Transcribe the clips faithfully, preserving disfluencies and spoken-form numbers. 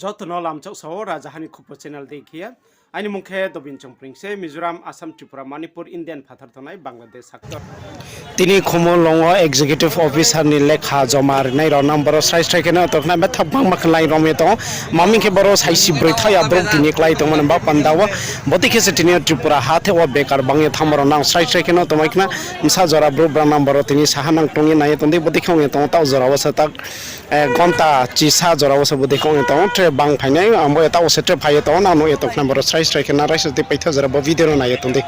Joto no lamchak sao, Rajaha ni Khupo channel dei khe. Aini mung khe Dobin Chongpring se, Mizoram, Assam, Tripura, Manipur, Indian phathar tongnai Bangladesh haktor. Tini Khumulwng wo executive officer ni lekha joma rinai rao nang boro srai srai khe no tongkhna betha bangma khe line rom ye tong ou. Maming khe boro saisi broi tha ya brouh tini klái tongmani ba panda wo. Bodei khe se tini Tripura ha the wo bekar bang ye thanngmo rao nang srai srai khe no tongmai khna. Bsa jora brouh brang nang boro tini saha nang tong ye nai ye tong di, bodei khe ong ye tong ou, taoh jora wo se tak, eh, gonta chisa jora wo se bodei khe ong ye tong ou, tre bang phainai, ang bo ye taoh wo se tre phai ye tong ou, nang nuh ye tongkhna boro srai srai khe na raisa tei paitha jora bo video no nai ye tong di.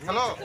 Hello.